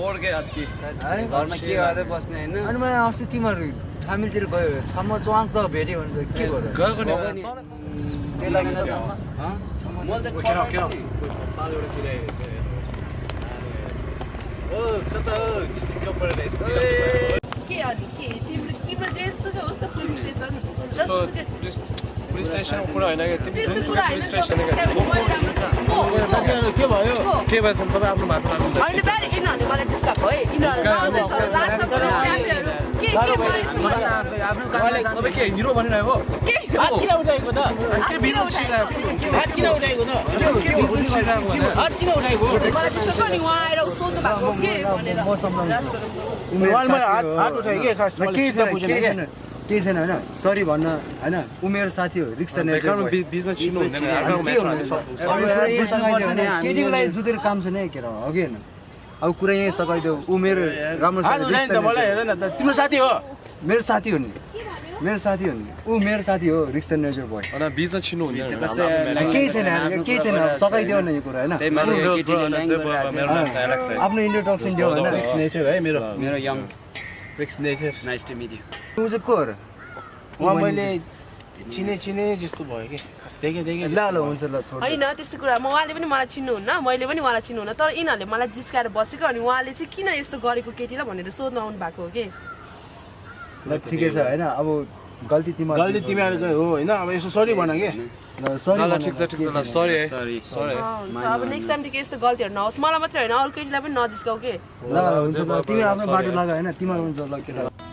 बोर्डकै हात्ती घरमा के गर्दै बस्ने हैन अनि मैले अस्ति तिमीहरू थामिलतिर गयो छम्म चुवाङसँग भेट्यो भने त के गर्यो गएको नि त्यसलाई पनि छम्म मैले त पालबाट फिराएको ओ कता हो चिटिक्क परेर यस्तो के अनि के तिम्रो जेस्तो छ उस्तो पुलिस स्टेसन पुलिस स्टेसन कुरा होइन कि तिमी जुनसुकै पुलिस स्टेसन के भयो के भएछ तपाईँ आफ्नो भात माग्नु होइन फेरि यिनीहरूले मलाई जिस्काएको है तपाईँ के हिरो भनिरहेको हात किन उठाएको मलाई त्यस्तो नि उहाँ आएर सोध्नु भएको के भनेर केही छैन होइन सरी भन्न होइन उमेर साथी हो रिक्स त बिचमा चिन्नु हुँदैन केटीको लागि जुतेर काम छैन है केटा हो कि होइन अब कुरा यहीँ सकाइदेऊ उमेर राम्रो तिम्रो साथी हो मेरो साथी हो नि मेरो साथी हो नि ऊ मेरो साथी हो रिक्स त नेचर बोय बिचमा चिन्नु हुँदैन केही छैन सकाइदेऊ न यो कुरा होइन आफ्नो इन्ट्रोडक्सन दियो होइन नेचर है मेरो यङ रिक्स nature nice to meet you ऊ चाहिँ को हो र उहाँ मैले चिने जस्तो भयो कि देखेँ ल हुन्छ ल छोड होइन त्यस्तो कुरा उहाँले पनि मलाई चिन्नुहुन्न मैले पनि उहाँलाई चिन्नुहुन्न तर यिनीहरूले मलाई जिस्काएर बसेको अनि उहाँले चाहिँ किन यस्तो गरेको केटीलाई भनेर सोध्नु आउनु भएको हो कि ल ठिकै छ होइन अब गल्ती तिमीहरूको हो होइन अब यसो सरी भन के ठिक छ सरी सरी अब नेक्स्ट टाइमदेखि यस्तो गल्तीहरू नहोस् मलाई मात्रै होइन अरू केटीलाई पनि नजिस्काऊ के ल हुन्छ तिमी आफ्नो बाटो लगा होइन तिमीहरू हुन्छ ल केटा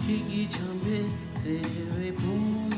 Chigi chambe, se ve pum